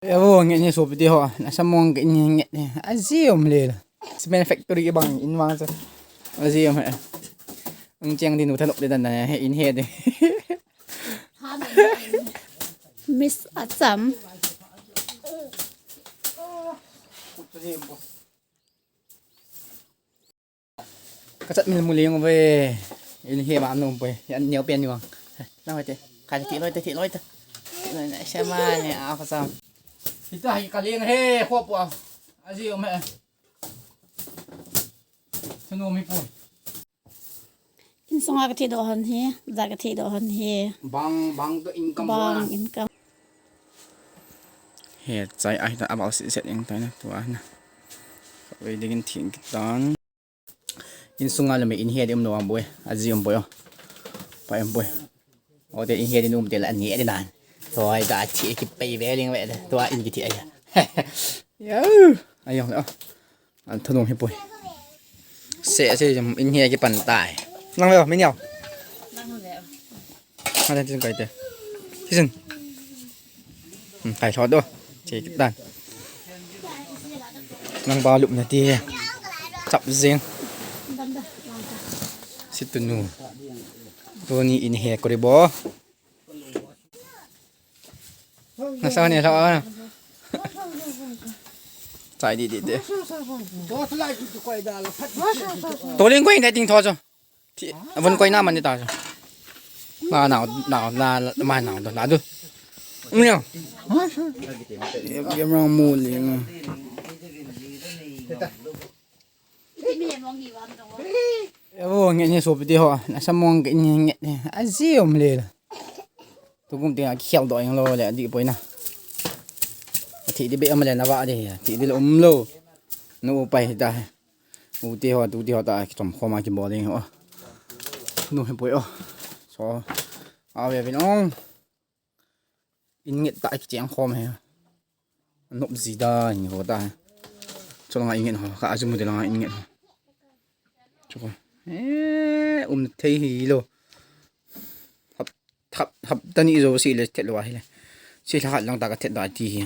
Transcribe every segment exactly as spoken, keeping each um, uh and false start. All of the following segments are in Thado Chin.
Evo nge ni sopi te ho, na samong ke ni nge ni. Azium le. Cement factory ke bang in mang sa. Azium he. Ang chiang din uta lok de dan na he in he de. Miss Acham. Kachat mil muling ve. In he ma num poi. Yan neo pen ni wang. Na te. Khai ti loi te ti loi te. Ti loi na sema ni a kha sam. Hita hi kaling he khop wa. Azium he. Sunu mi poi. Insunga kathei doh hon hi, ja kathei doh hon hi. Bang, bang to income Bang bonus. Income. He chai a hita abal si set ing tai na tua na. Wei dingin thing kitan. Insunga le me in he de um no am boi. Azium boi o. Pa em boi. O te in he de um te la ni de nan. Tua da thi ki pei ve ling ve de. Tua in ki thi ai. Yo. Ayo. An thunung hi poi. Se se jam in hi ki pan tai. Nang leo, min yao. Nang leo. Ada tin kai te. Tisin. Hmm, kai thot do. Che kitan. Nang ba lup na ti. Chap jing. Situ nu. Tuni in hi ko ri bo. Nasa ni la. Chai di di de. Toling ko in ding tho cho. Ti, avon koi na man ni ta cho. Na na na na ma na do na do. Ni. Ye ye rang mu li. Evo nge ni sopi te ho, na samong ke ni nge ni. Azium le. Tukum te a khel do ing lo le di poi na. Thi di be am le na va de. Thi di lo um lo. No pai ta. U te ho, tu te ho ta ki tom khoma ki bol ding ho. Nu he poi o. So. Ave vin ong. In nget ta ki cheng khom he. Nop ji da ni ho ta. Cho nga in nget ho. Ka azu mu de la in nget ho. Cho ko. Eh, um thei hi lo. Hap, hap, hap ta ni zo si le thet lo hi le. Si la hat lang ta ka thet da ti hi.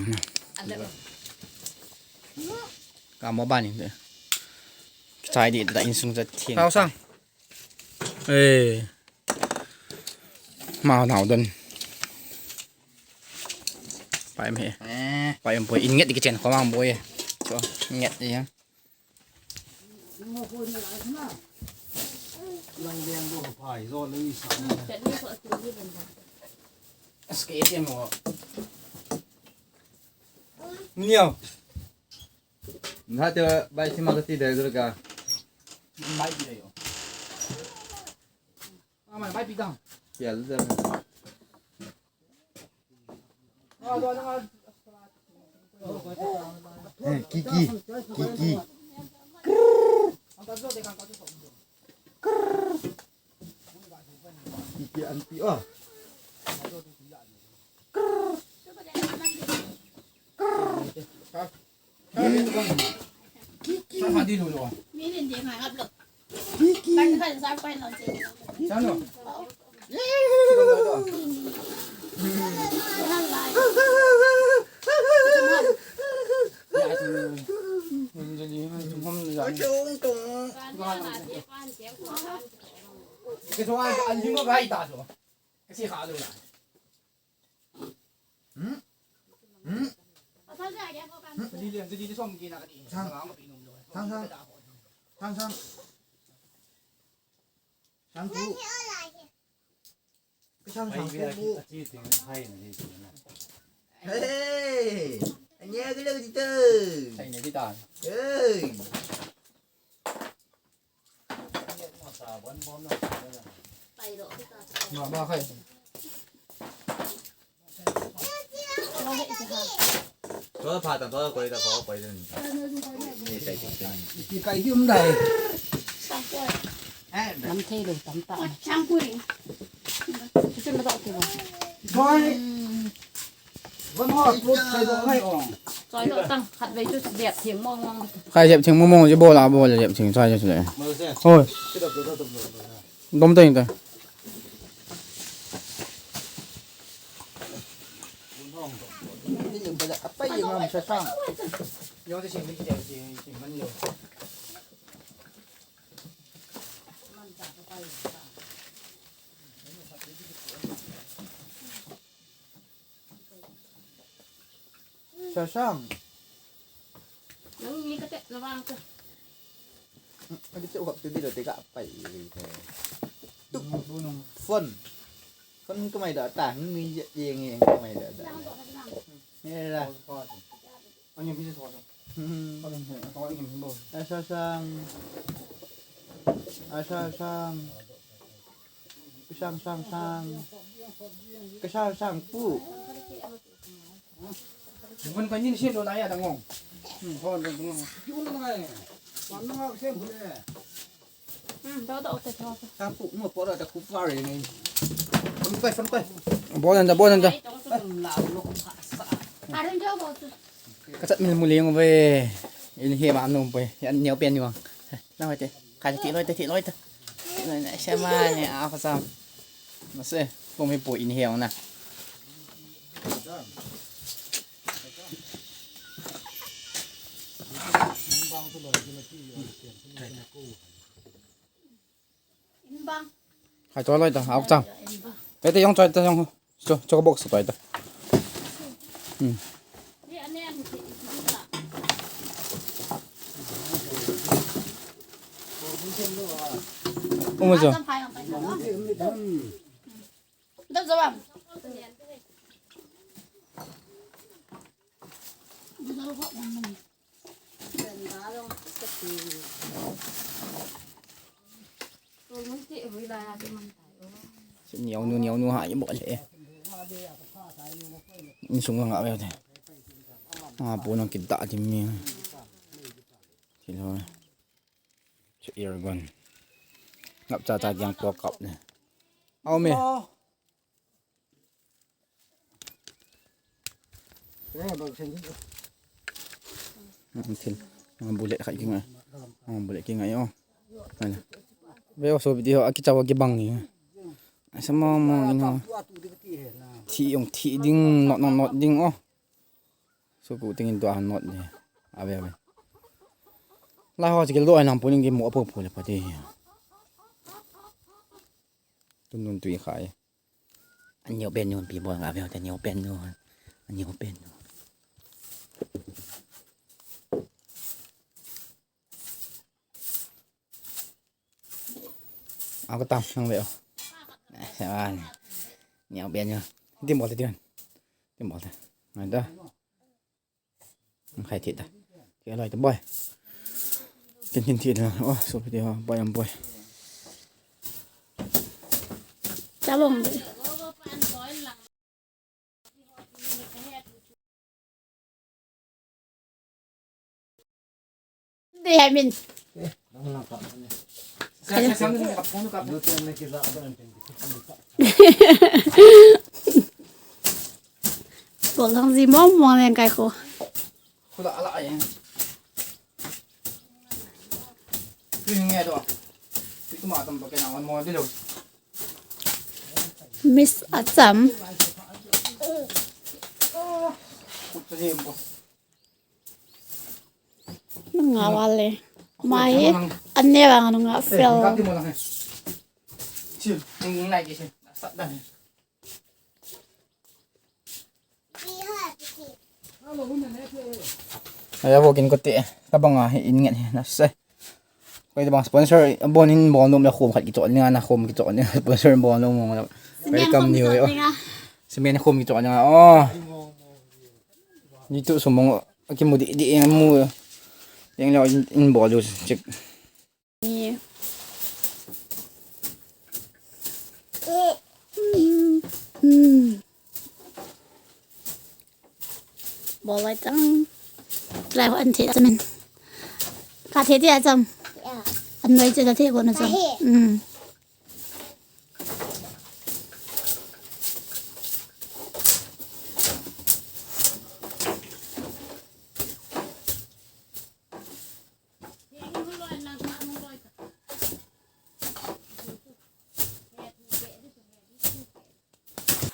Ka mo ba ni de. Chai di da insung za thing. Sao sang. Eh. Ma nau don. Pai em he. Eh. Pai em poi in nget di ki chen ko mang boi. Cho nget di ya. Lang deng bo pai zo lui sa. Aske ti mo. Niao. Nda te bai sima ka ti dai durga. Bai ti dai yo. Ama bai pi dang. Pial da. Eh, Kiki, Kiki. Kiki anti oh. Kiki. Kiki. Hmm? Hmm? Sang. Sang, sang. Sang tu. Ka sang, sang tu. Hey! Anya ka lang dito. Hey! Tua pha ta, tua koi ta, koi ta. Ni sai ti. Ti kai hi um dai. Nam thei lo tam ta. Ti ma ta ti ba. Koi. Choi lo tang, khat vei chu jep theng mong mong. Khai jep theng mong mong, je bol a bol, jep theng chai chu le. Hoi. Dom teng teng. Apai ngam sa sang. Yo te sing ni te sing sing man yo. Sa sang. Nang ni kate na bang ka. Adi tu kap tu di lo te ka apai. Tu phone. Phone ka mai da ta, ni ye ye nge ka mai da ta. Ni la. Asa sang. Asa sang. Kasang sang sang. Kasang sang pu. Bun ka nyin sin lo na ya dang ngong. Hmm, hon dang ngong. Hmm, do do te tho. Sang pu mo po da ku pa re ngai. Phone kai, phone kai. Bo dan da, bo dan da. Ka chat mil mu leng ve. In he ma nom poi. Yan neo pen ni wang. Na hoi te. Ka ti loi te, ti loi te. Na, na, sema ni a ka sam. Na se, ko mi po in he na. Hai to loi ta, au chang. Te te yong choi ta yong. Cho, cho box toi ta. Hmm. Ung cho. Niau nu, niau nu ha, i bol e. Insung nga ve te. Ah, pu nang kita ti mi. Ti lo. Chu airgun. Ngap cha cha diang po kap ne. Au me. Thil. Bullet khat kingai. Bullet kingai o. Ve o, so video a kicha wa kibang ni. Asa mo mo ino. Thi yong thi ding, not not not ding o. So ku tingin to a not ni. Ave ave. Lai ho chikil do ai nang puning ki mo apo po le pati. Tun nun tui khai. Aneo pen nun pi bol nga ve te, aneo pen nun. Aneo pen nun. Ako tam nang ve o. Sa an. Aneo pen nun. Tim bol te, tim. Tim bol te. Ngai da. Khai thi ta. Ke lai ta boy. Kin kin thi ta. Oh, so phi ti ha, boy am boy. Chabong. De min. Bolang ji mong mong leng kai ko. Khula ala ai. Pi nge do. Pi tu ma tam ba ke na wan mo de lo. Miss Acham. Khut sa ji mo. Nga wale. Mai ane bang nga fel. Sil, ngai ki sil. Sat dan. Aya bo kin ko te, ka bang a, hi in ngen hi, na se. Koi bang sponsor, bon in bon nom la khom khat ki to, ni na khom ki to, ni sponsor bon nom mo. Welcome ni yo. Cement khom ki to, ni na, oh. Ni tu sumong, ki mu di, di, mu. Yang lo in, in bo lu, check. Ni. Hmm. Bolai tang. Try ho an the chamin. Ka the dia cham. Ya. An noi che ka the ko na cham. Ka he. Hmm.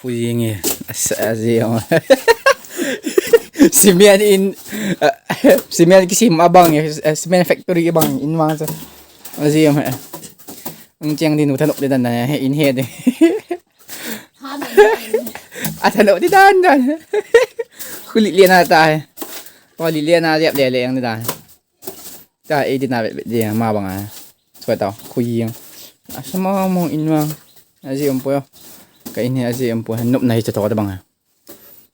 Fu ying e, asa, asa yong. Cement in, eh, cement kisim abang, eh, cement factory abang in vang chu. Aji um he. Ang cheng ding u thanop ding dan na he, in he ding. Athanop ding dan dan. Khu li le na ta he. Khu li le na jep le le ang ding dan. Ta e ding na be be ding ma bang a. Chua ta khu jing. Asa ma mo in vang. Aji um poi. Ka in he aji um poi. Nop na hi cha tho ta bang a.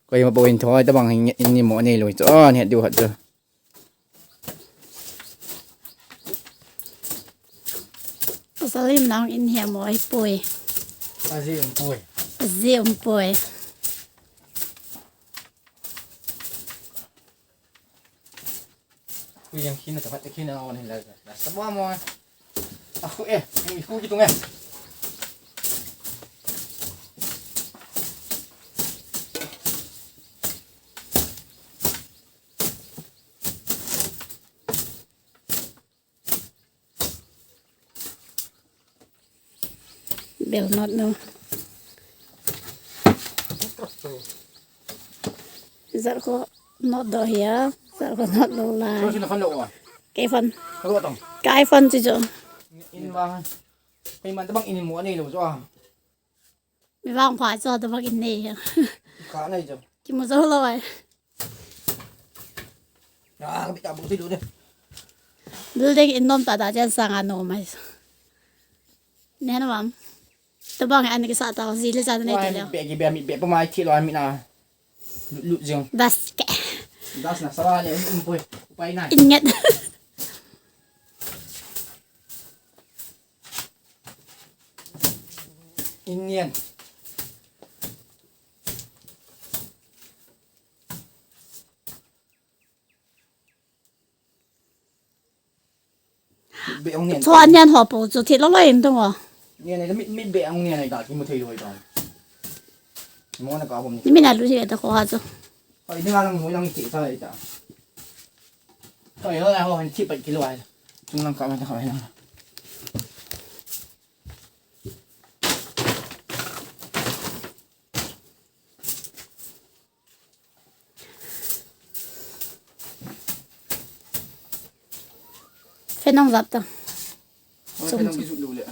Koi ma poi in tho ta bang in ni mo nei loi chu. Ah, ni diu hat chu. Pasal in nang in he mo ai poi. Aji um poi. Aji um poi. Khu jing khin na ta phat khin na on hin la. La sa mo mo. A khu e, khu kitung e. Bel not no. Zat ko not do hia, zat ko not do lai. Kei phone. Kei phone chu chu. In vang. Kei man tabang in mo nei lou chu a. Mi vang pha chu tabang in nei. Ka nei chu. Kimu jou lou ai. Ah, ka bit ta bu ti lu de. Building in nom ta da chen sang a nom ai. Ne na mam. Tabang an kisa ta ji le cha ne ti le. Be ki be mi be pa mai thi lo mi na. Lu lu jing. Das ke. Das na sala le um poi. Upai nai. Inget. Inget. Be ong nian. Chua nian ho po chu thi lo lo in tung o. Nian nei mit mit be ong nian nei da ki mu thei lo ai ta. Mo na ka bom ni. Ni mi na lu thi ta ko ha chu. Ai ni ma lang mo lang thi sa ai ta. Ai lo ai ho han thi pa ki lo ai. Chung lang ka ma ta ai lang. Phenong zap ta. Oi, phenong ki zut lu le.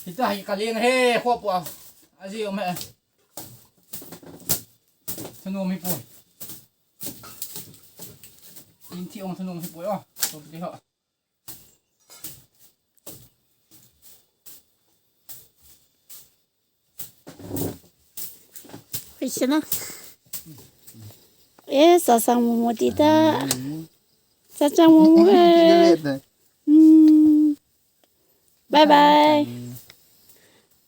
Hita hi ka leng he, kho pua. Aji um he. Thanom hi poi. In thi ong thanom hi poi o. So, ti ho. Oi, sina. Eh, sasang mumu tita. Sasang mumu, eh. Hmm. Bye bye.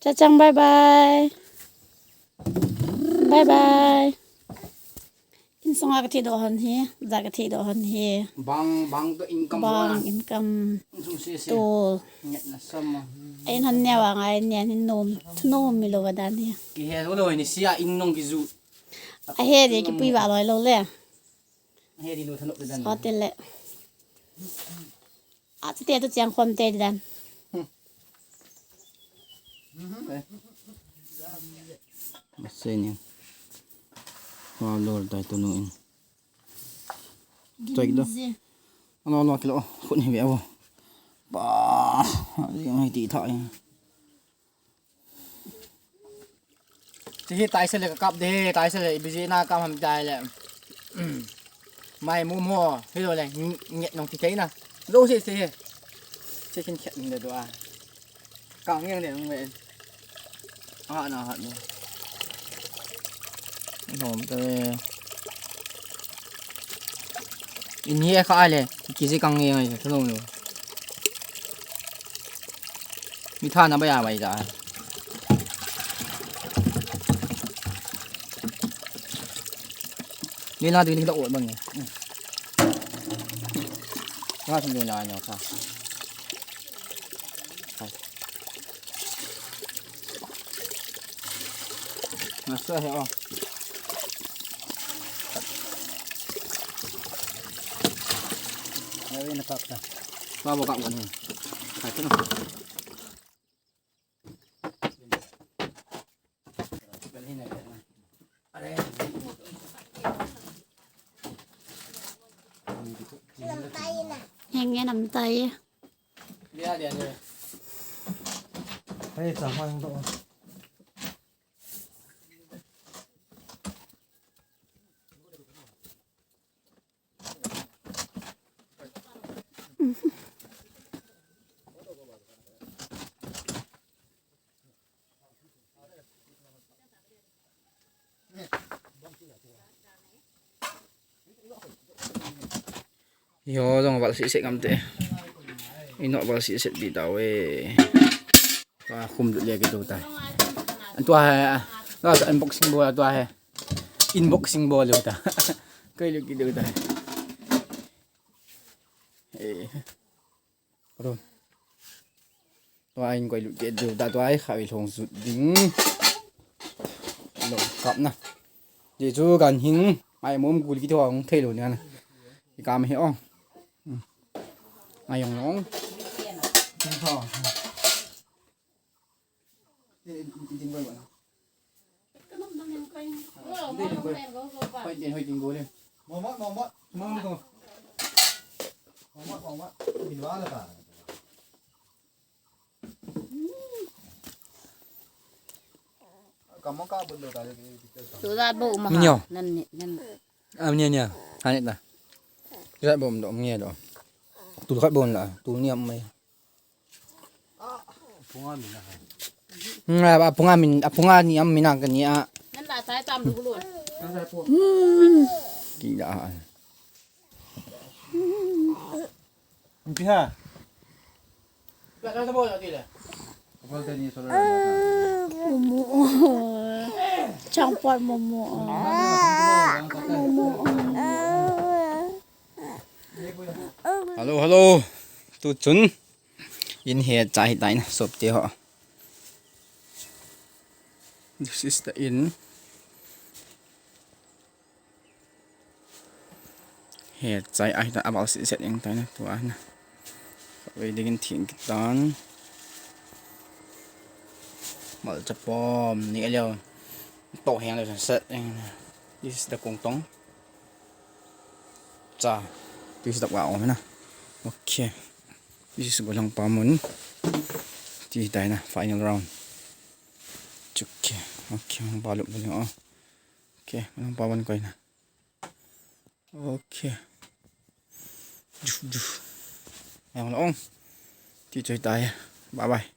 Chachang bye bye. Bye bye. Insung a ka thi do hon hi, ja ka thi do hon hi. Bang, bang to income. Bang, income. Sum se se. To. Nget na sama. Ai hon ne wa ngai ne ni nom, thu nom mi lo ga dan hi. Ki he lo lo ni sia in nong ki ju. A he de ki pui wa lo lo le. A he di lo thanop de dan. Sa te le. A chu te to chiang khom te dan. Masai ni. Wa lo tai to no in. Choi do. Ano ano kilo. Khun hi ve vo. Ba. Ai ti tha. Ti hi tai se le ka kap de, tai se le biji na kap ham tai le. Mai mu mo, hi lo le nge nong ti thei na. Lo se se. Se kin khet de do a. Kang yang de me. A na ha ni. Nom te. In hi kha le, ki ji kang nge nge, thanom lo. Mi tha na ba ya ba ja. Ni la du ni la o bang ni. Nga thum ni la ni kha. Nasa he o. Ngayon na kap ta. Babo kap gani. Hai kena. Henge namtai. Hey, chama yang to. Yo, jong val si se ngam te. Ino val si se di tau e. Tua khum du le ke tu tai. An tua he. Tua unboxing bol tua he. Unboxing bol lu ta. Koi lu ki du tai. Eh. Ro. Tua in koi lut ke diu ta tua ai kha i long sut ding. Lo kap na. Jesu kan hing mai mom kul ki thong thei lo nia na. I kam he ong. Mai yong long. Ding tho. Ding koi ba. Hoi tin, hoi tin go le. Mama, mama, mama ko. Mama, mama. Bin wala ka. Kamu ka bun do ta le. Tu da bo ma. Minyo. Nan ni, nan. Am nia nia. Ani ta. Tu da bo do nge do. Tu khat bo la. Tu ni am mai. Nga, apunga min, apunga ni am mina kani a. Nan la sai tam du lu. Ki da. Piha. Momo. Changpot momo. Momo. Hello, hello. Tu chun. In he chai tai na sop te ho. This is the in. He chai ai ta abal si set in tai na tu ana. Wei ding in thing kitan. Mal chapom ni leo. To heng leo set in. This is the kong tong. Cha. This is the wow na. Okay. This is golang pamun. Ti tai na final round. Chuki. Okay, balu balu oh. Okay, golang pamun koi na. Okay. Ju ju. Yang long. Ti choi tai. Bye bye.